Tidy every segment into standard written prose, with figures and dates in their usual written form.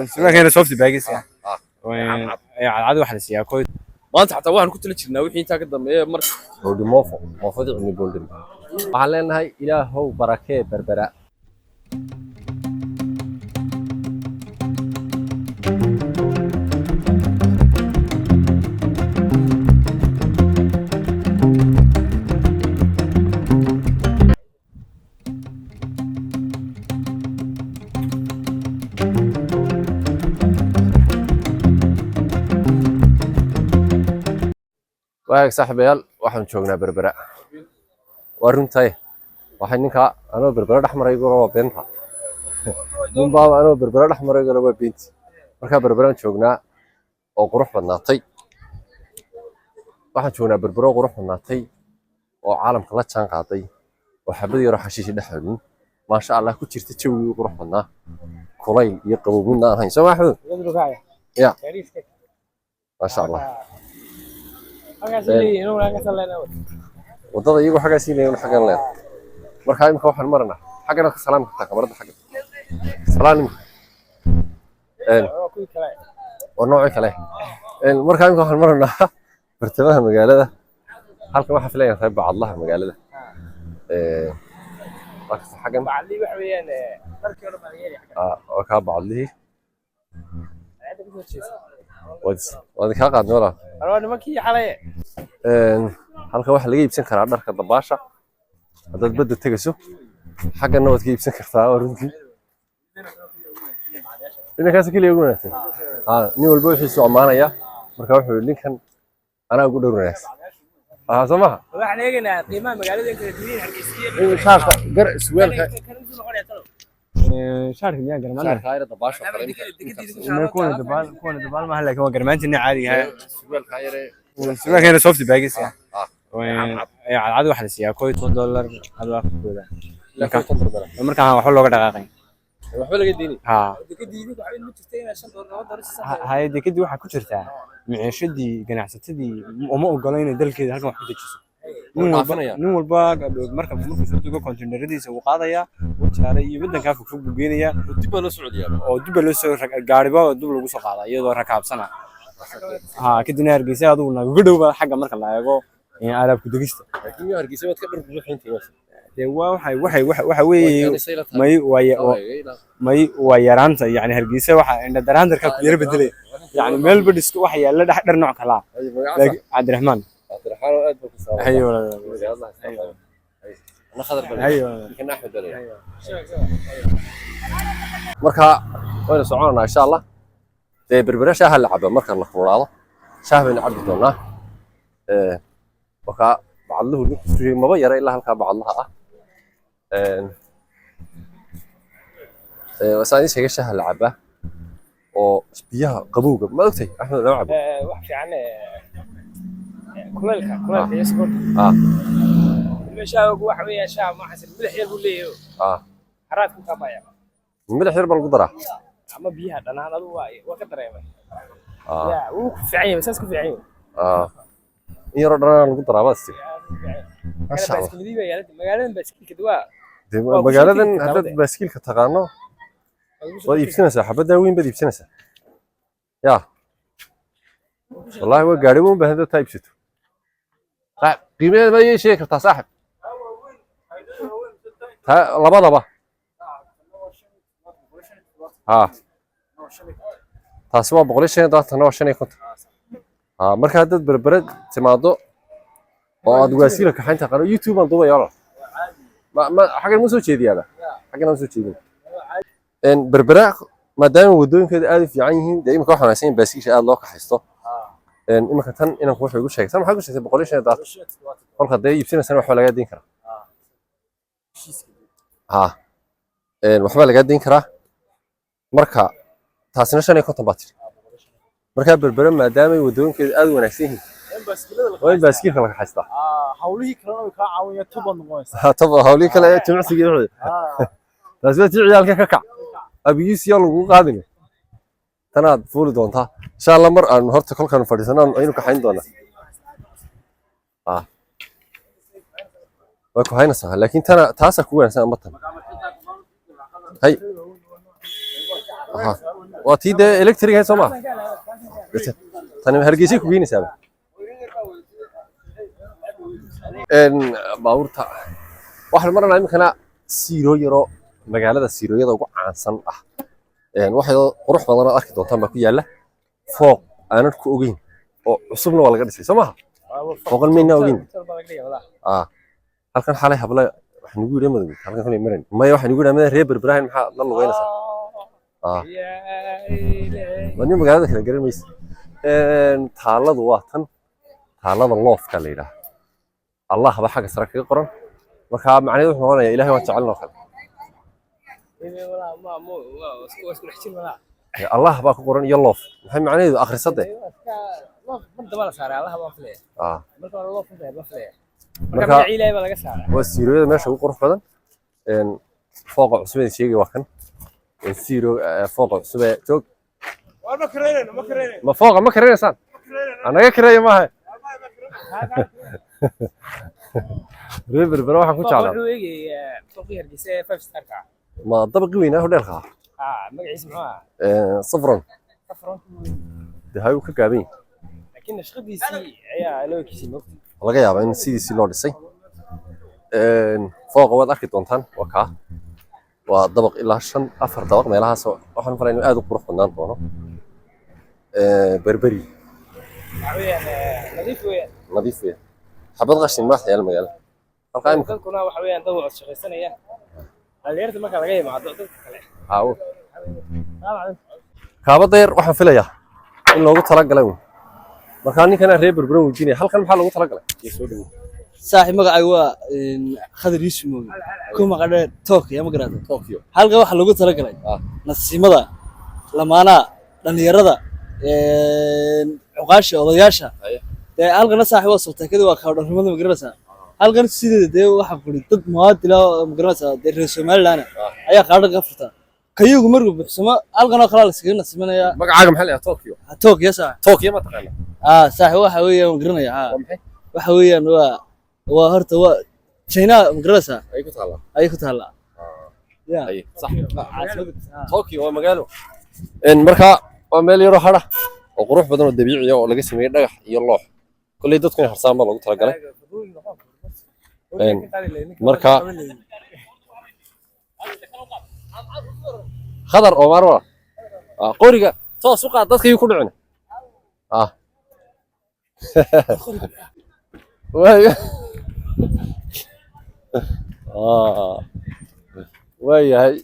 Surwaalkeena soft bagis ah. Cadcad waxa la siiyaa koy. Maanta xataa waxaan ku tala jirnaa wixii intaa ka dambeeya marka Boldin moofo, moofadii cilmi boldin. Waxaan leenahay Ilaahow barakee Berbera. Waag saaxiibayaal, waxaan joognaa Berbera. Waa runtahay, waxay ninka anoo Berbera dhex maray gura waa beenta. Ninbaa anoo Berbera dhex maray gura waa beenti. Markaa Berberaan joognaa oo qurux badnaatay. Waxaan joognaa Berbera oo qurux badnaatay oo caalamka la jaan qaaday oo xabad yaroo xashiishi dhex xoogin, maasha Allah, ku jirta jawigii qurux badnaa, kulayl iyo qabow midna aan hayn. Soo ma Axmed? Ya, maasha Allah. Wadada iyagu xaggaa siinaya, xaggan leer. Marka imika waxaan maranaa xaggana ka salaami kartaa kamarada xagga salaan imika. Waa noocii kale. Marka imika waxaan maranaa bartamaha magaalada. Halkan waxaa filaya tahay bacadlaha magaalada. Markasta xaggan waa kaa bacadlihii. Waad kaa qaadnay walaal. Halkan waxaa laga iibsan karaa dharka dabaasha haddaad badda tegayso. Xaggana waad ka iibsan kartaa. Waa runtii dhinankaas keliya ugu wanaagsan. Nin walba wixiisu ammaanaya. Marka wuxuu yihi ninkan anaa ugu dhowr wanaagsan. Soo maha? Waxaan eegaynaa qiimaha magaalada kala duwan, Hargeysa. Shaarka gar surwaalka. Shaarka miyaa garmaan? Shaarka ayra dabaasha oo kale. Kuwana dabaal maaha, laakiin waa garmaantina caadiga ah. Surwaalka ayre. Surwaalkeena soft bagis ah. Cadcad waxa la siiyaa $11 adoo afkooda. Marka waxba looga dhaqaaqay. Waxba laga diini. Ha haye, dekadii waxaa ku jirtaa maciishadii. Ganacsatadii uma ogola inay dalkeeda halkan wax ku dejiso. Nin walba Dhaafanaya. Nin walba marka markuu soo dego, konteyneradiisa wuu qaadayaa, wuu jaaray iyo wadankaa fogfog buu geynayaa. Dib baa loo socodiyaa. Oo dib baa loo soo gaariba dib lagu soo qaadaa iyadoo rakaabsana. Ha, kadibna Hargeysa adigu nagaga dhowba xagga marka la eego alaab ku degista. Laakiin miyaa Hargeysa waad ka dhar buuxintii? Dee waa waxay waxay waxa weeye may waa may waa yaraanta. Yani Hargeysa waxa indha daraandarka ku yara bedelay. Yani meel badhisku waxa yaalla dhex dhar nooc kala ah. Laakiin Cabdiraxmaan. Cabdiraxmaan aad baa ku salaamay. Hayo walaal. Ana Khadar baa. Hayo walaal. Ninkan Axmed baa. Marka waynu soconanaa insha Allah. Dee Berbera shaaha la caba marka la kululaado. Shaah baynu cabi doonaa. Marka bacadluhu ninku sugay maba yara ilaa halkaa bacadlaha ah. Saan idiin sheegay, shaaha la cabaa oo biyaha qabowga ma ogtay, Axmed, lama cabo. Wax fiican kuleelka iyo sokorta. Shaagu waxa weeyaan shaah ma xasil, milix yar buu leeyahay. Haraad ku kaabaya. Milix yar baa lagu daraa. Ama biyaha dhanaan adigu waa ka dareemay. Ya, wuu ku fiican yahay, saas ku fiican yahay. In yaroo dhanaan lagu daraa baad istiri. Masha Allah. Baaskiilidii baa yaalada magaaladan, baaskiilka waa Dee waa ku magaaladan soo tegi haddaad kartaa. Baaskiilka taqaano waad iibsanaysaa, xabaddaa weyn baad iibsanaysaa. Ya wallahi waa gaari weyn baa haddaad taa iibsato. Saaxib, qiimaheeda ma ii sheegi kartaa, saaxib? Taa labadaba ha. Taasi waa 175, waa 55. Ha, marka haddaad Berbere timaado oo aad waasiila kaxayn taqaano, YouTube baan duubaya walaal. Ma xaggan ma soo jeediyaaba, xaggan ma soo jeedin. Berbera maadaama wadooyinkeeda aad u fiican yihiin, dee imika waxaa wanaagsan in baaskiisha aad loo kaxaysto. Imika tan inanku wuxuu igu sheegay, tan maxaa ku sheegtay? 175. Kolka dee iibsanaysana waxba lagaa deyn karaa. Ha, waxbaa lagaa deyn karaa. Marka taasina 55 baa tiri. Markaa Berbera maadaama ay wadooyinkeeda aad u wanaagsan yihiin, waa in baaskiilka la kaxaystaa. Hawlihii kalena way kaa caawinaya, tubaad noqonaysaa. Ha, taba hawlihii kale ee jimicsigii wixii. Taasi waa tii ciyaalka ka kac abiyuus yaa lagugu qaadin. Tanaad fuuli doontaa insha Allah. Mar aan horta kolkaan fadhiisano aynu kaxayn doonaa. Way ku haynaysaa, laakiin tana taasaa kugu wanaagsan ama tan hay. Aha. Waa tii dee electric ahayd, soo ma? Tani Hargeysay ku geynaysaaba. Baabuurta waxaan maranaa iminkana siiroo yaroo magaalada siirooyada ugu caansan ah. Wax yaroo qurux badan oo arki doontaan baa ku yaalla. Fooq aanan ku ogeyn oo cusubna waa laga dhisay, soo maha? Fooqan maynaa ogeyn. Halkan xalay habla waxay nagu yidhi madow halkan kulay maran maya, waxay nagu yidhi reer Berberahan maxaa la lugeynaysaa? Waa nin magaalada kala garan maysa. Taaladu waa tan, taalada loofka la yidhaah. Allah ba xagga sare kaga qoran. Marka macnaheedu wuxuu noqonayaa Ilaahay waan jecelnoo kale. Allah baa ku qoran iyo loof. Maxay macnaheedu akhrisade? Marka waa siirooyada meesha ugu qurux badan. Fooqa cusub ee sheegay waa kan. Siiro fooqa cusub ee joog. Ma fooqa ma karinaysaan? Anaga kareeya maaha. Reer Berbera waxaan ku jeclaa. Ma dabaqi weynaa hodheelka ah? Safron. Dee hay uu ka gaaban yahay. Laga yaabaa in sidiisii loo dhisay. Fooqa waad arki doontaan, waa kaa. Waa dabaq ilaa shan, afar dabaq meelahaas, waxaan falay inuu aad u qurux badnaan doono. Berberi nadiif weyn, xabad qashin ma yaal magaalada halkaa imika. Dadkuna waxa weeyaan dad wada shaqaysanaya, dhalinyarta marka laga yimaado dadka kale. Aawo kaabada yar waxaan filayaa in loogu talagalay uun. Markaa ninkana reer Berberan weydiinaya halkan maxaa loogu talagalay? Iyo soo dhawow. Saaxiib, magacaygu waa Khadar Yuusuf Mooge, ku maqadhe Tokyo, ma garata? Tokyo. Halkan waxaa loogu talagalay nasiimada lamaanaha, dhalinyarada, cuqaasha, odayaasha. Dee halkana saaxiib waa sultaakada, waa kaadhanimada, ma garanaysaa? Halkan sideeda dee waxaa kuri dad muwaadila oo, ma garanaysaa, dee reer Somaliland ayaa kaadhan ka furta. Kayugu markuu buuxsamo halkan oo kalaa la iskaga nasiimanaya. Magacaaga maxaa la yidhaha? Tokyo? Tokyo, saaxiib. Tokyo ma taqaanaa? Saaxiib, waxa weeyaan waan garanaya. Waa maxay? Waxa weeyaan waa horta waa China, ma garanaysaa? Ay ku taallaa. Ayay ku taallaa. Ya. Ay sax, Tokyo waa magaalo. Marka waa meel yaroo hadha oo qurux badan oo dabiici ah oo laga sameeyey dhagax iyo loox. Kolley dadku inay harsaan baa loogu talagalay. Marka Khadar oo maar wala qoriga toos u qaad, dadka yuu ku dhicin. Waayahay,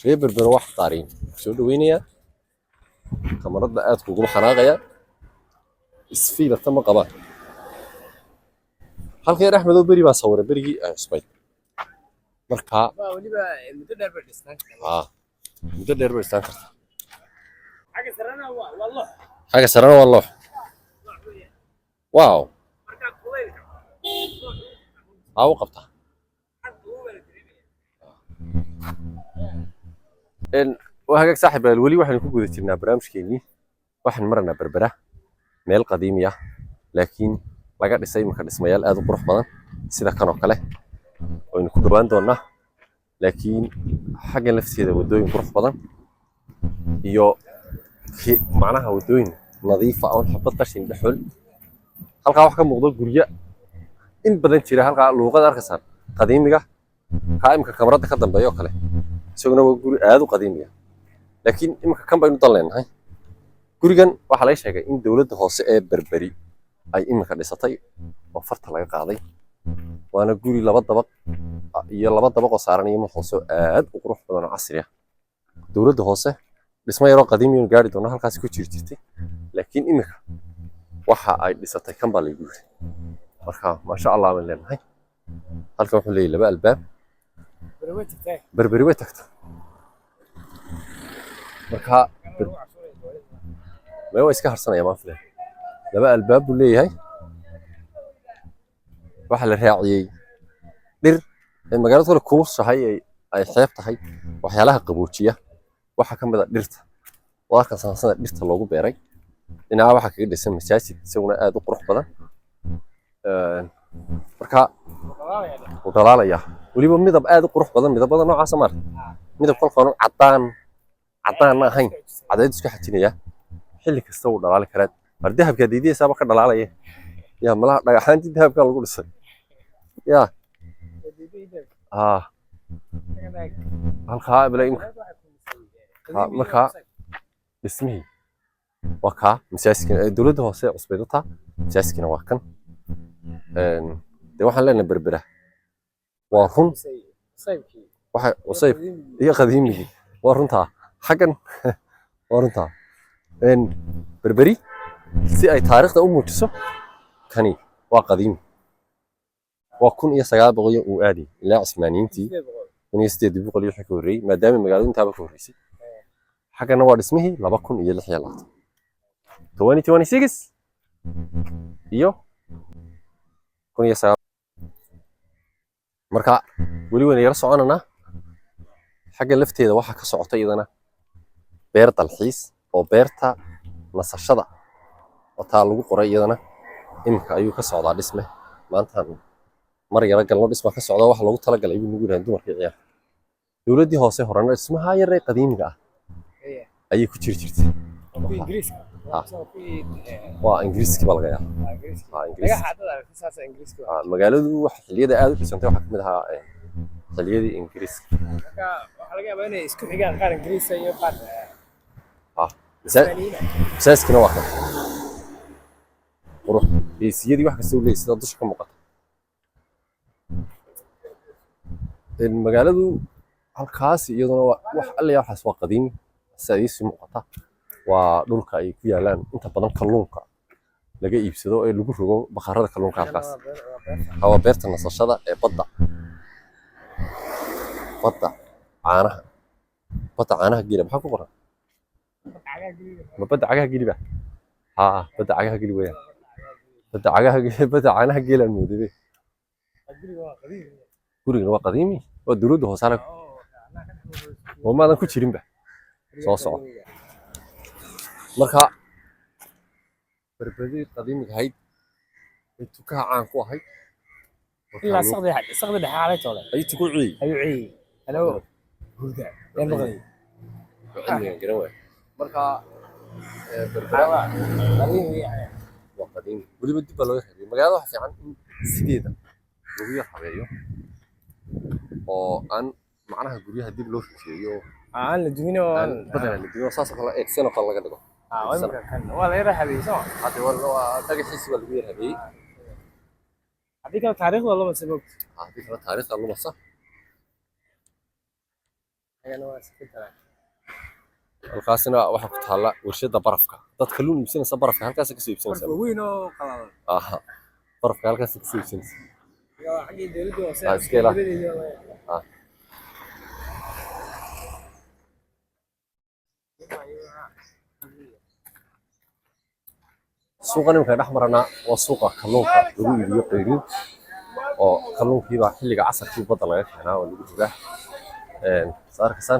reer Berbera wax qaariin soo dhaweynayaa, kamarada aad kuguma xanaaqaya, isfiilata ma qabaan. Halka yar Axmedow beri baa sawiray berigii ay cusbayd. Marka weliba muddo dheer bay dhisnaan. Muddo dheer bay istaan kartaa. Xagga sarena waa loox. Xagga sarena waa loox, wow. Marka kulaylka Aa, u qabtaa. Waa hagaag saaxiib yaal, weli waxaynu ku guda jirnaa barnaamijkeennii. Waxaan maranaa Berbera, meel qadiimi ah laakiin laga dhisay iminka dhismayaal aad u qurux badan sida kan oo kale waynu ku dhowaan doonaa. Laakiin xaggan lafteeda waddooyin qurux badan iyo macnaha waddooyin nadiifa oon xabad qashin dhexol. Halkaa wax ka muuqdo guryo in badan jira halkaa luuqada arkaysaan qadiimiga kaa imika kamarada ka dambeeya oo kale, isaguna waa guri aad u qadiimiya. Laakiin imika kan baynu dan leenahay. Gurigan waxaa laga sheegay in dowladda hoose ee Berberi ay imika dhisatay oo farta laga qaaday. Waana guri laba dabaq iyo laba dabaq oo saaran iyo mid hoose oo aad u qurux badan oo casri ah. Dowladda hoose dhismo yaroo qadiimi aynu gaari doono halkaasi ku jiri jirtay, laakiin imika waxa ay dhisatay kan baa laygu yiri. Marka maasha Allah baan leenahay. Halkan wuxuu leeyahay laba albaab. Berberi way tagta. Marka mee waa iska harsanaya maan filaya. Laba albaab buu leeyahay. Waxaa la raaciyey dhir ee magaalada kale kulushahay ay xeeb tahay. Waxyaalaha qaboojiya waxaa ka mid ah dhirta. Waa arkan saansada dhirta loogu beeray. Dhinaca waxaa kaga dhisan masaajid isaguna aad u qurux badan. Marka wuu dhalaalayaa weliba midab aad u qurux badan, midabada noocaasa maarta midab kolkaan caddaan. Caddaanna ahayn, cadceed isku xajinaya, xilli kasta wuu dhalaali karaa. War dahabkaa diidaysaaba ka dhalaalaya. Yaa malaha dhagaxaantii dahabkaa lagu dhisay. Yaa ah halkaa bila imka. Markaa dhismihii waa kaa masaajidka dowladda hoose cusbeyd u taa, masaajidkina waa kan. Dee waxaan leenahay Berbera waa run waxa cusayb iyo qadiimigii waa runtaa, xaggan waa runtaa. Berberi si ay taariikhda u muujiso, kani waa qadiimi, waa 1900 iyo uu aadi ilaa Cismaaniyiintii, 1800 iyo wixii ka horreeyey, maadaama magaaladu intaaba ka horreysay. Xaggana waa dhismihii 2026, 2026 iyo 1900. Marka weli wayna yara soconanaa. Xagga lafteeda waxaa ka socota iyadana beer dalxiis oo beerta nasashada oo taa lagu qoray. Iyadana iminka ayuu ka socdaa dhisme. Maantaan mar yara galno, dhisma ka socda. Waxa loogu talagalay buu nagu yidhahdeen dumarkii ciyaarta. Dowladdii hoose horena dhismaha yaree qadiimiga ah ayay ku jiri jirtay. Waa Ingiriiski baa laga yaabaa. Ingiriis. Magaaladu waxa xilliyada aad u dhisantay waxaa kamid ahaa xilliyadii Ingiriiska. Masaaskina waa kan qurux geesiyadii wax kasta u leeyahay sida dusha ka muuqata. Magaaladu halkaas iyaduna waa wax alle waxaas waa qadiimi sida iisii muuqata. Waa dhulka ay ku yaalaan inta badan kalluunka laga iibsado ee lagu rogo bakhaarada kalluunka halkaas. Waa beerta nasashada ee badda, badda caanaha, badda caanaha geela maxaa ku qoran? Ma badda cagaha geliba? Haa, badda cagaha geli weeyaan. Badda cagaha, badda caanaha geelaan mooday be. Gurigana waa qadiimi, waa dowladda hoose alag oo maadan ku jirinba. Soo soco. Marka Berberadii qadiimiga ahayd ee tukaha caan ku ahayd Ilaa saqdi saqdi dhexe xalay toole ay tuku ciyey. Ayuu ciyey anagoo hurda yaan maqlay. Cilmigan garan waay. Marka Berbera waa qadiimi, weliba dib baa looga habeeyey magaalada. Waxa fiican in sideeda lagu yar habeeyo oo aan macnaha guryaha dib loo rijeeyo. Aan la dumin oo aan badanaa la dumin oo saas oo kale eegsan oo kale laga dhigo. Waa la yara habeeyey soo. Hadda waa dhagaxiisi baa lagu yar habeeyey. Haddii kale taariikhda lama sabab. Haddii kale taariikhda lumasa. Halkaasina waxaa ku taalla warshadda barafka. Dad kalluun iibsanaysa barafka halkaas kasoo iibsanaysa. Weyn oo qalalan. Aha, barafka halkaas kasoo iibsanaysa. Xaggii dowladda hoose. Iska ilaa. Suuqan iminka dhex maranaa waa suuqa kalluunka lagu iibiyo qayrin, oo kalluunkiibaa xilliga casarkii badda laga keenaa oo lagu rogaa. Saad arkaysaan,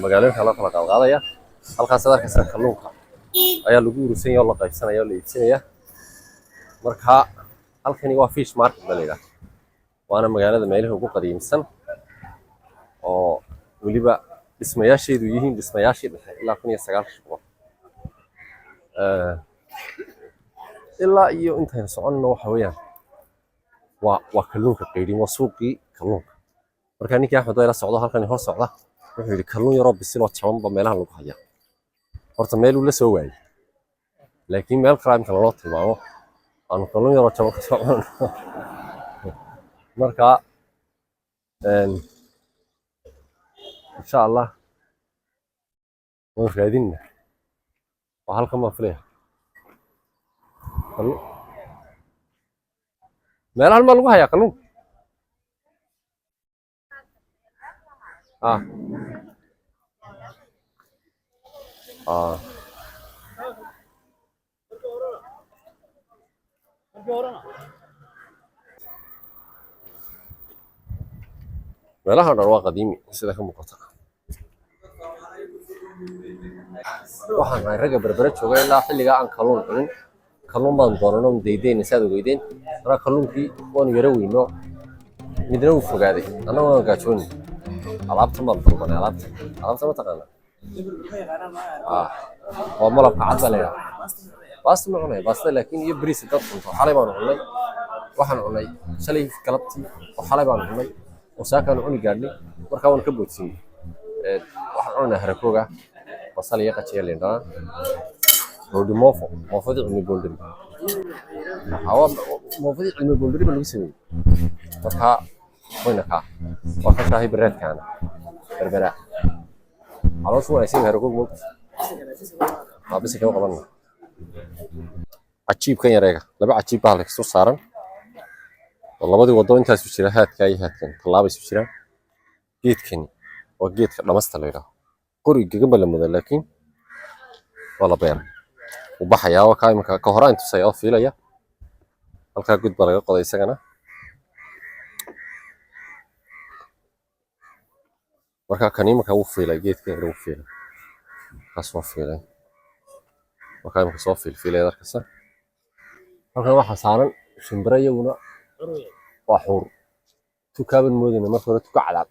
magaalooyinka loo kala qaadqaadaya. Halkaas aad arkaysaan kalluunka ayaa lagu urursanaya oo la qaybsanaya oo la iibsanaya. Marka halkani waa fish market baa la yidhaha, waana magaalada meelaha ugu qadiimsan oo weliba dhismayaasheedu yihiin dhismayaashii dhexe ilaa 1900. Ilaa iyo intaynu soconno waxa weeyaan waa kalluunka qayrin, waa suuqii kalluunka. Marka ninkii Axmed oo ila socdo halkan hor socda wuxuu yidhi kalluun yaroo bisil oo jaban ba meelaha lagu hayaa. Horta meel uu la soo waayey, laakiin meel kale imka laloo tilmaamo aanu kalluun yaroo jaban ka soo cunno. Marka insha Allah waan raadinna. Waa halkan baan filaya. Kalluun meelahan baa lagu hayaa kalluun. Ah. Ah. Meelahan dhan waa qadiimi sida ka muuqata. Waxaan nahay ragga Berbera jooga ilaa xilligaa aan kalluun cunin. Kalluun baan doonano daydayna saad ogeydeen. Marka kalluunkii waanu yara weyno, midna wuu fogaaday, annaguna waan gaajoonay. Alaabtan baan dalbanay. Alaabta ma taqaanaa? Ah, waa malabka cad baa la yidhaha. Baasta ma cunaya baasta, laakiin iyo bariis dad cunto. Xalay baanu cunay, waxaan cunay shalay galabtii oo xalay baanu cunay oo saakaanu cuni gaadhnay. Markaa waan ka boodsiinay. Waxaan cunaynaa harakooga, basal iyo qajiyo, liin dhanaan, roodhi, moofo, moofadii cilmi boldari. Waa moofadii cilmi boldari baa lagu sameeyey. Markaa wayna kaa waa ka shaahi bareedkaana berbera calooshu wanaagsan. Harakoog moogta waa bisi kama qabanna. Cajiibkan yareega laba cajiib baa halka isu saaran oo labadii wado intaas isu jira, haadka iyo haadkan tallaaba isu jiraan. Geedkani waa geedka dhamasta la yidhaaho. Qori gegan baa la mudaa, laakiin waa la beera, wuu baxayaa. Waa kaa iminka ka horaan tusaya oo fiilaya. Halkaa gud baa laga qoday isagana. Marka kan iminka wuu fiilay, geedka yar wuu fiilay, kaas waa fiilay. Markaa iminka soo fiilfiilaya arkaysa. Halkan waxaa saaran shimbiro, iyaguna waa xuur. Tukaaban moodayna marka hore, tuka cadaad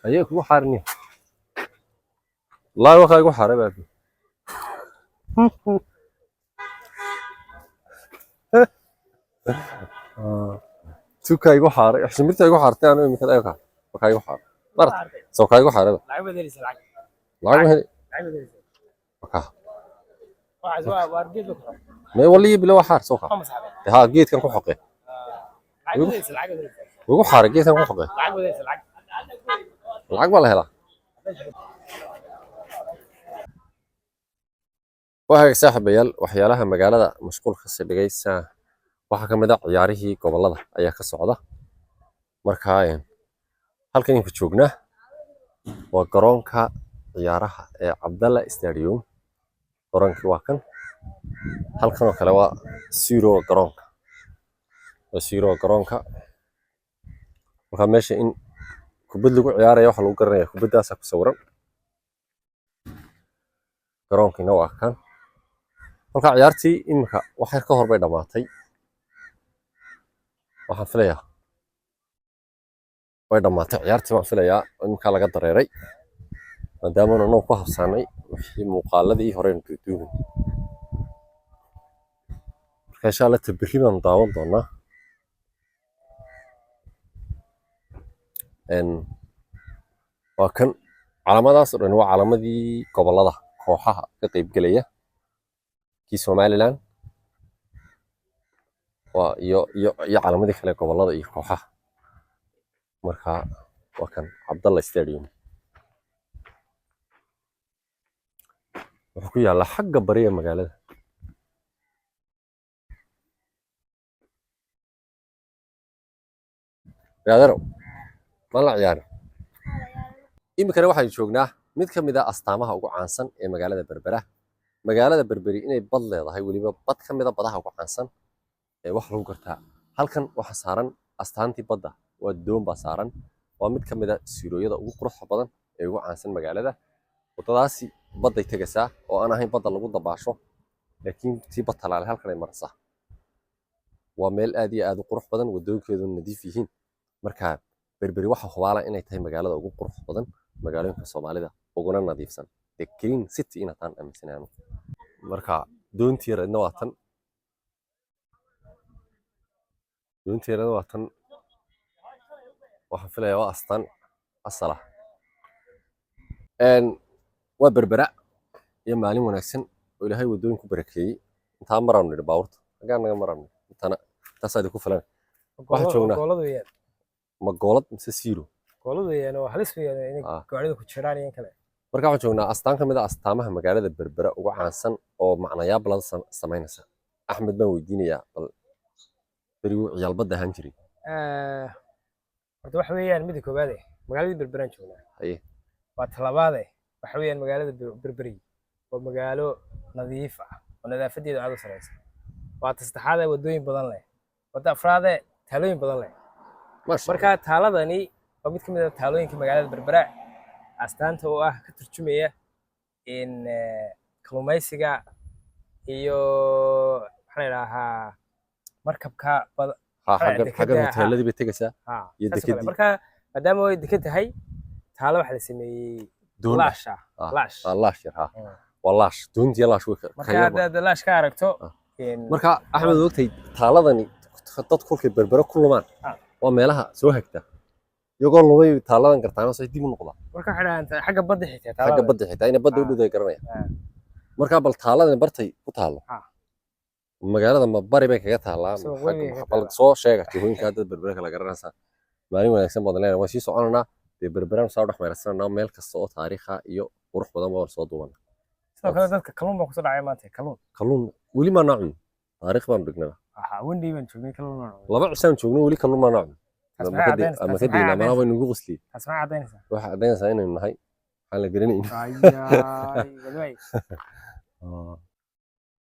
ayay kugu xaarini. Wallaahi wakaa igu xaaray baabi. Tuka igu xaaray, shimbirta igu xaartay. Anu iminka ayaka wakaa igu xaaray marat soo kaa igu xaaray. Lacag baad helaysaa, lacag. Lacag ma heli. Lacag baad helaysaa. Wakaa. Waxaas waa geed la koro. Mee waliyi bilo waa xaar soo kaa. Ma masaxday? Haa, geedkan ku xoqe. Lacag baad helaysaa, lacag baad helaysaa. Igu xaaray, geedkan ku xoqe. Lacag baad helaysaa, lacag. Lacag baa la helaa. Waa saaxiibayaal, waxyaalaha magaalada mashquul ka sii dhigay waxaa ka mid ah ciyaarihii gobollada ayaa ka socda. Marka halkan inka joognaa waa garoonka ciyaaraha ee Cabdalla Stadium. Garoonkii waa kan. Halkan oo kale waa zero garoonka, waa zero garoonka. Marka meesha in kubad lagu ciyaarayo waxa lagu garanaya kubaddaasaa ku sawiran. Garoonkiina waa kan. Marka ciyaartii iminka wax yar ka hor bay dhammaatay, waxaan filayaa way dhammaatay ciyaartii baan filayaa. Iminkaa laga dareeray maadaama anagu ku habsaanay wixii muuqaaladii horeynu duuduubin. Marka insha Allah ta berri baanu daawan doonaa. Waa kan calaamadaas oo dhan waa calaamadii gobollada kooxaha ka qaybgelaya, kii Somaliland waa iyo calaamadii kale gobollada iyo kooxaha. Marka waa kan Cabdalla Stadium, wuxuu ku yaallaa xagga bari ee magaalada. Adeerow, ma la ciyaarin? Iminkana waxaynu joognaa mid ka mid ah astaamaha ugu caansan ee magaalada Berbera. Magaalada Berberi inay bad leedahay, weliba bad ka mid a badaha ugu caansan ee wax lagu gartaa, halkan waxaa saaran astaantii badda, waa doon baa saaran. Waa mid ka mid a siirooyada ugu quruxda badan ee ugu caansan magaalada. Waddadaasi badday tegaysaa oo aan ahayn badda lagu dabaasho, laakiin tii bad talaale halkan ay maraysaa. Waa meel aad iyo aad u qurux badan, waddooyinkeeduna nadiif yihiin. Marka Berberi waxa hubaala inay tahay magaalada ugu qurux badan magaalooyinka Soomaalida, uguna nadiifsan, the clean city inaad taan aaminsanahay anigu. Marka doontii yareedna waa tan, doontii yareedna waa tan. Waxaan filayaa waa astaan asal ah. Waa Berbera iyo maalin wanaagsan oo Ilaahay waddooyin ku barakeeyey. Intaa maraanu nidhi baabuurta xaggaa naga maraanu, intana intaasaa idinku filan. Waxaan joognaa Gooladu weeyaan. Ma goolad mise siiro? Gooladu weeyaan, waa halis weeyaan inay gawaarida ku jiraan iyo in kale. Marka waxaan joognaa astaan ka mid ah astaamaha magaalada Berbera ugu caansan oo macnayaal badan samaynaysa. Axmed baan weydiinayaa bal beriguu ciyaal badda ahaan jiray. Horta waxa weeyaan midda koowaade, magaaladii Berberaan joognaa. Haye. Waa talabaade, waxa weeyaan magaalada Berberi waa magaalo nadiif ah oo nadaafadeedu aad u sareysa. Waa ta saddexaade, waddooyin badan leh. Waa ta afraade, taalooyin badan leh. Maasha. Marka taaladani waa mid ka mid ah taalooyinka magaalada Berbera astaanta oo ah, ka turjumaya in kalluumaysiga iyo maxaa la yidhaahaa markabka Ha, xaggan dekeda, xaggan ha. Hoteeladii bay tegaysaa Ha, iyo saas oo kale. dekedii. Marka maadaama ay deked tahay. Taalo waxa la sameeyey Doon ah. laash ah. Ah. Laash. Ah, laash yar, ha. Waa laash, doontiya laash way ka Marka yar. haddaad laash ka aragto Marka Axmed, ogtay taaladani dad kolkay Berbere ku lumaan waa meelaha soo hagta. Iyagoo lumay taaladan gartaan soo dib u noqdaa. Marka waxay dhahaan xagga badda xitaa xagga taalada. Badda xitaa inay badda u dhowday garanaya. Marka bal taaladani bartay ku taalo magaalada, ma bari bay kaga taalaa ma Soo xagga waqooyi kaga bal taalaa. Soo sheega jihooyinka dad Berbere kala garanaysaa. Maalin wanaagsan badan leenahay, waan sii soconanaa dee, Berberaan soo dhex meersananaa, meel kasta oo taariikha iyo qurux badan baan soo duubana. Sidoo kale dadka kalluun baa kusoo dhacay maanta, kalluun. Kalluun weli maa nacun, taariikh baanu dhignaba. Waxa wendii baan joognay, kalluun baan cunay. 2 cisaan joogno, weli kalluun maa nacun. Taas maxay caddaynaysaa? Ama Taas ka maxay daynaa malaha caddaynaysaa? way nagu qosliyey. Taas maxay caddaynaysaa? Waxay caddaynaysaa inaynu nahay waxaan la garanayn. Ayaay, walwaay.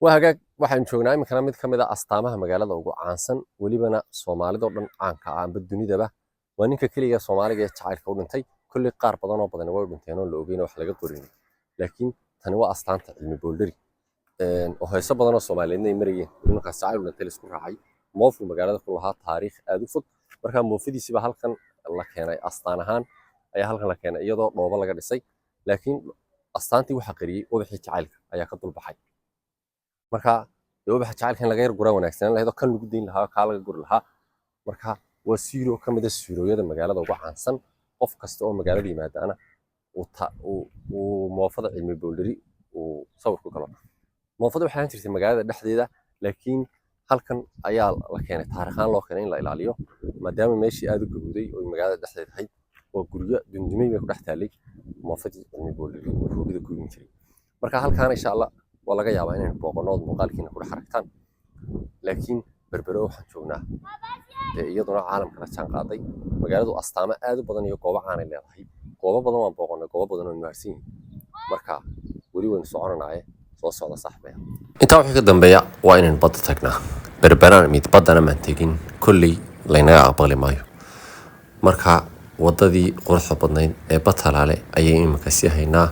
Waa hagaag, waxaan joognaa iminkana mid ka mid ah astaamaha magaalada ugu caansan, welibana Soomaalidoo dhan caanka ah amba dunidaba. Waa ninka keliga Soomaaliga ee jacaylka u dhintay. Kolley qaar badan oo badani way u dhinteen oo la ogeyn oo wax laga qorin, laakiin tani waa astaanta Cilmi Boolderi oo heeso badan oo Soomaaliyeedna ay marayeen. Weli markaas jacayl u dhintay la isku raacay. Moofku magaalada ku lahaa taariikh aad u fog. Markaa moofadiisiiba halkan la keenay, astaan ahaan ayaa halkan la keenay, iyadoo dhoobo laga dhisay, laakiin astaantii waxaa qariyey ubaxii jacaylka ayaa ka dulbaxay. Marka dee ubaxa jacaylka in laga yar guraa wanaagsanaan lahayd oo kan lagu dayn lahaa oo kaa laga guri lahaa. Marka waa siiro ka mid ah siirooyada magaalada ugu caansan. Qof kasta oo magaalada yimaadaana uu moofada Cilmi Boolderi uu sawir ku galo. Moofada waxay ahaan jirtay magaalada dhexdeeda, laakiin halkan ayaa la keenay, taariikhaan loo keenay in la ilaaliyo, maadaama meeshii aad u gabowday oo magaalada dhexdeeda ahayd. Waa guryo dundumay bay ku dhex taallay moofadii Cilmi Boolderi oo roodhida ku iibin jiray. Marka halkaana insha Allah waa laga yaabaa inaynu booqanno ood muuqaalkiina ku dhex aragtaan. Laakiin Berbero waxaan joognaa dee iyaduna caalamka la jaan qaaday. Magaaladu astaamo aad u badan iyo goobo caanay leedahay. Goobo badan waan booqannay, goobo badan oo mahadsan yihiin. Marka weli waynu soconanaaye, soo socda saaxiibaya. Intaa wixii ka dambeeya waa inaynu badda tagnaa. Berberaan mid baddana maan tegin, kolley laynaga aqbali maayo. Marka waddadii quruxda badnayd ee Batalaale ayay iminka sii haynaa.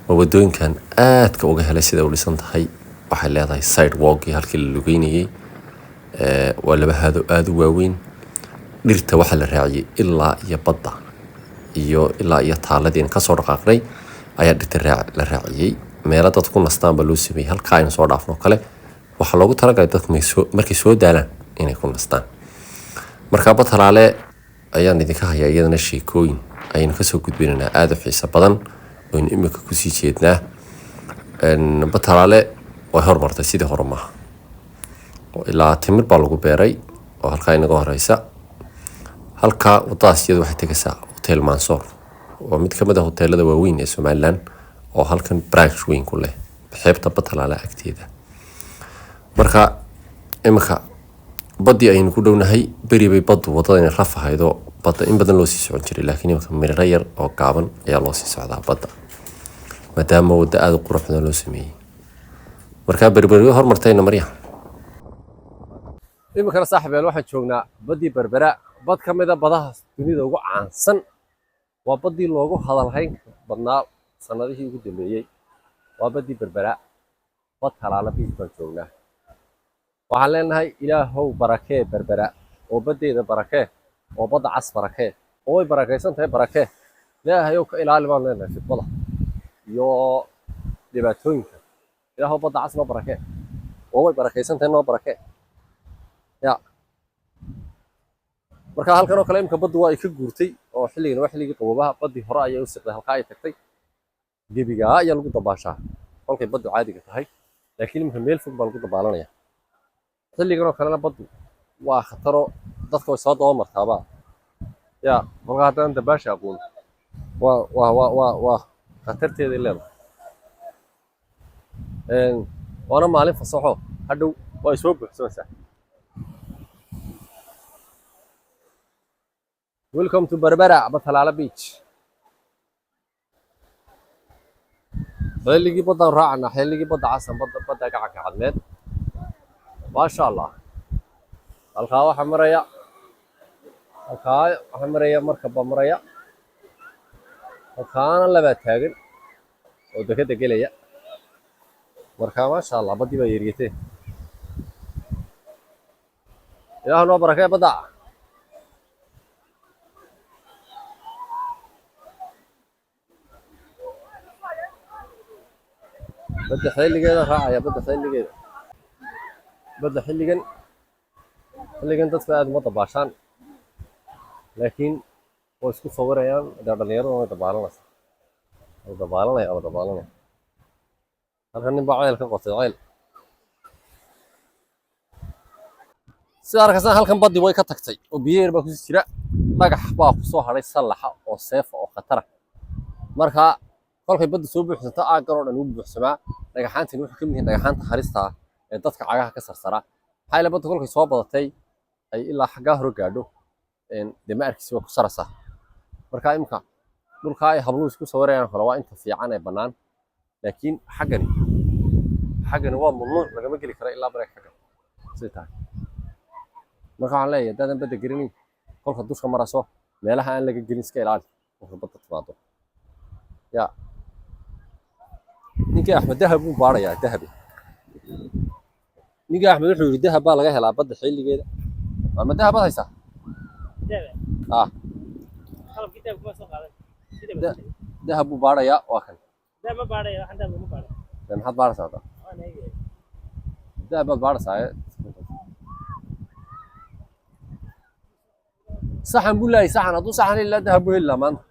Waa waddooyinkan aadka uga helay sida u dhisan tahay. Waxay leedahay sidewalkii halkii la lugeynayey. Waa laba haado aad u waaweyn. Dhirta waxaa la raaciyey ilaa iyo badda iyo ilaa iyo taaladii aan kasoo dhaqaaqnay ayaa dhirta la raaciyey. Meelo dad ku nastaan baa loo sameeyey. Halkaa aynu soo dhaafno kale waxaa loogu talagalay dadku markay soo daalaan inay ku nastaan. Marka Batalaale ayaan idinka hayaa, iyadana sheekooyin ayaynu kasoo gudbinaynaa aada u xiiso badan oynu imika kusii jeednaa. Batalaale way hormartay, sidii hore maaha. Oo ilaa timir baa lagu beeray oo halkaa inaga horeysa. Halkaa wadadaas iyadu waxay tegaysaa Hotel Mansoor, waa mid ka mid ah hoteelada waaweyn ee Somaliland oo halkan branch weyn ku leh xeebta Batalaale agteeda. Marka imika baddii ayaynu ku dhownahay. Beri bay baddu waddada inay raf ahaydoo badda in badan loo sii socon jiray, laakiin imika miriro yar oo gaaban ayaa loo sii socdaa badda, maadaama waddo aada u qurux badan loo sameeyey. Marka Berberi way hormartayna marya. Iminkana saaxiibeel waxaan joognaa baddii Berbera, bad ka mid a badaha dunida ugu caansan. Waa baddii loogu hadalhayn badnaa sanadihii ugu dambeeyey. Waa baddii Berbera, Batalaale Beach baan joognaa. Waxaan leenahay Ilaahow barakee Berbera oo baddeeda barakee oo badda cas barakee oo way barakaysan tahay, barakee. Ilaahayow ka ilaali baan leenahay fidmada iyo dhibaatooyinka. Ilaahow badda cas noo barakee oo way barakaysan tahay, noo barakee ya. Marka halkan oo kale imika baddu waa ay ka guurtay oo xilligan waa xilligii qaboobaha. Baddii hore ayay u siqday, halkaa ay tagtay. Gebigaa ayaa lagu dabaashaa kolkay baddu caadiga tahay, laakiin imika meel fog baa lagu dabaalanaya. Xilligan oo kalena baddu waa khataro, dadka way soo daba martaaba ya. Kolka haddaan dabaasha aqoon waa khatarteeday leedahay. Waana maalin fasaxo, hadhow waa soo buuxsamaysaa. Welcome to Berbera, Batalaala Beach. Xilligii baddaan raacana, xilligii badda casan, badda gacanka Cadmeed. Maasha Allah, halkaa waxaa maraya, halkaa waxaa maraya markab baa maraya. Halkaana labaa taagan oo dekeda gelaya. Marka maasha Allah, baddii baa yeeriyatee. Ilaahu noo barakee badda. Badda xilligeeda raacaya, badda xilligeeda, badda xilligan, xilligan dadku aad uma dabaashaan, laakiin way isku sawirayaan. Dee dhalinyaradu way dabaalanaysaa, way dabaalanaya, way dabaalanaya. Halkan nin baa ceel ka qotay ceel. Sida arkaysaan, halkan baddi way ka tagtay oo biyo yar baa kusii jira. Dhagax baa ku soo hadhay sallaxa oo seefa oo khatara. Marka kolkay badda soo buuxsanto, aaggan oo dhan wuu buuxsamaa. Dhagaxaantani wuxuu ka mid yihiin dhagaxaanta halista ah ee dadka cagaha ka sarsara. Maxaa yeele, badda kolkay soo badatay ay ilaa xaggaa hore gaadho, dee ma arkisi, waa ku saraysaa. Marka imika dhulkaa ay habluhu isku sawirayaan kale waa inta fiican ee bannaan, laakiin xaggani waa mamnuuc, lagama geli karo ilaa bareeg xaggan siday tahay. Marka waxaan leeyahay, haddaadan badda gelinin, kolka dusha maraso, meelaha aan laga gelin iska ilaali kolka badda timaado. Ya ninkii Axmed dahab buu baarayaa, dahabi. Ninkii Axmed wuxuu yidhi dahab baa laga helaa badda xilligeeda. Ma dahab baad haysaa? Ah, dahab buu baarayaa, waa kan. Dee maxaad baaraysaa hadda? Dahab baad baaraysaa ee? Saxan buu leeyahay, saxan. Hadduu saxan heli lahaa, dahab buu heli lahaa maanta.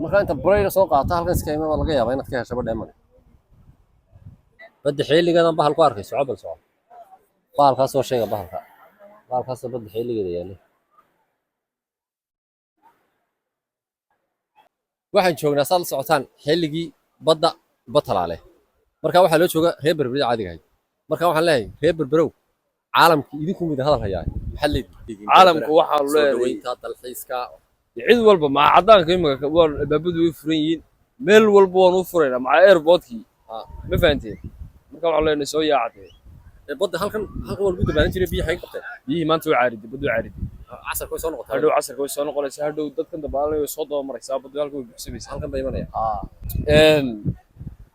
Marka inta burayda soo qaata, halkan iska ima, baa laga yaabaa inaad ka heshaba dheeman. Badda xilligeedan bahal ku arkay. Soco bal, soco. Bahalkaas soo sheega, bahalka, bahalkaasoo badda xilligeeda yaallay. Waxaan joognaa, saad la socotaan, xilligii badda Batalaale. Marka waxaa loo jooga reer Berberi caadiga ahayd. Marka waxaan leeyahay, reer Berberow, caalamki idinku mid hadal hayaa, maxaad leedihiin? Caalamku waxaanu soo leenahay dhaweynta dalxiiska. Cid walba maca caddaanka imika waa albaabadu way furan yihiin, meel walba waanu u furaynaa, maca airportkii. Ma fahanteen? Marka waxaan leenahay soo yaacatee. Ee badda halkan waa lagu dabaalan jiray, biyo xayn qabteen. Biyihii maanta way caariday, baddu way caariday. Casarka way soo noqotaa. Hadhow casarka way soo noqonaysaa, hadhow dadkan dabaalanaya way soo dabamaraysaa, baddu halkan way buuxsamaysaa. Halkan bay imanaya.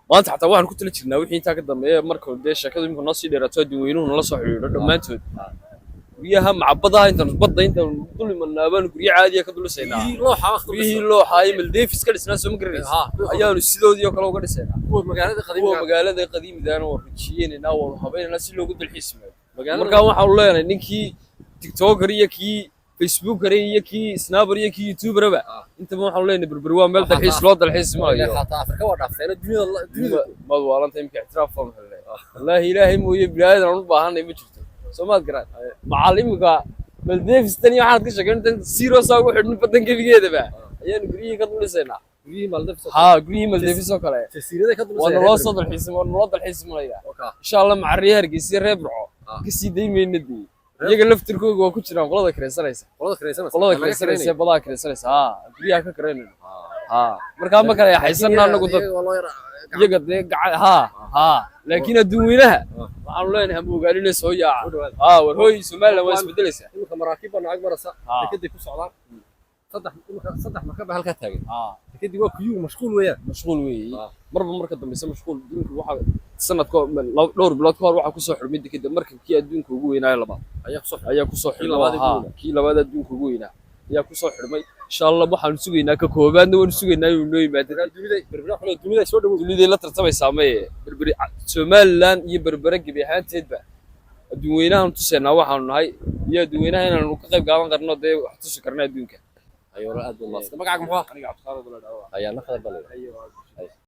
Maanta xataa waxaan ku tala jirnaa wixii intaa ka dambeeya, marka dee sheekadu imika noo sii dheeraato, adduun nala soo xidhiidho dhammaantood, guryaha macbadaha intaan badda intaan dul imanaa baanu guryo caadiya ka dulisaynaa. Biyihii looxa waqti. Guryihii looxa iyo Maldives ka dhisnaa, soo ma garanaysa, ayaanu sidoodii oo kale uga dhisaynaa. Kuwa magaalada kuwa qadiimka. Magaalada qadiimidaana waan rujiyeynaynaa, waanu habaynaynaa si loogu dalxiis yimaado. Magaalada. Markaa waxaanu leenahay ninkii TikToker iyo kii Facebooker iyo kii Snapper iyo kii YouTuberaba, intaba waxaanu leenahay Berberi waa meel dalxiis loo dalxiis maayo. Xataa Afrika waa dhaafteen dunida, dunida. Maad waalanta? Imika ictiraaf baan helnay, wallaahi. Ilaahay mooye biniaadan aan u baahanay ma jirto, soo maad garaan? Macal imika Maldives tan iyo waxaad ka sheekeyn sirosaa ugu xidhnin badan gebigeedaba ayaanu guryihii ka dulisaynaa. Guryihii Maldives. Haa, guryihii Maldives oo kale. Jasiiraday ka waa dulisay. Naloo soo dalxiis, waa naloo dalxiismanaya, insha Allah. Macariya Hargeysa, reer Burco kasii daymayna dee, iyaga laftirkooga waa ku jiraan qolada kiraysanaysa. Qolada kiraysanaysa. Qolada kiraysanaysa, badaha kiraysanaysa, haa, guryaha ka kiraynayno. Haa, markaa ma kala yaxaysana anagu dad iyaga dee gacan, haa, laakiin adduun weynaha waxaanu leenahay hama ogaalinay, soo yaaca. Haa, war hooy, Somaliland waa isbedelaysaa. Imika maraakiib baa nacag maraysa, dekeday ku socdaan. Saddex, imika saddex markab baa halkaa taagan. Dekedii waa kuyuu, mashquul weeyaan. Mashquul weeye. Marba marka dambeysa mashquul adduunku waxa sanadka dhowr bilood ka hor waxaa kusoo xidhmay dekeda markabkii adduunka ugu weynaayo labaad ayaa kusoo ayaa kusoo xidhmay. Labaad ee ugu Haa, weynaa. Kii labaad adduunka ugu weynaa ayaa kusoo xidhmay. Insha Allah waxaanu sugaynaa ka koobaadna, waanu sugaynaa inuu noo yimaado. Dunida Berbera xulay, dunida soo dhawow. Duniday la tartamaysaa maye Berberi, Somaliland iyo Berbere gebi ahaanteedba adduun weynahaanu tusaynaa waxaanu nahay iyo adduun weynaha inaanu ka qayb qaadan karno, dee wax tusi karno adduunka. Ayo, aad baa mahadsan. Magacaaga muxuu ah? Aniga Cabdiqaadir baa la dhaawaa. Ayaa naqda baa la yidhaahdaa.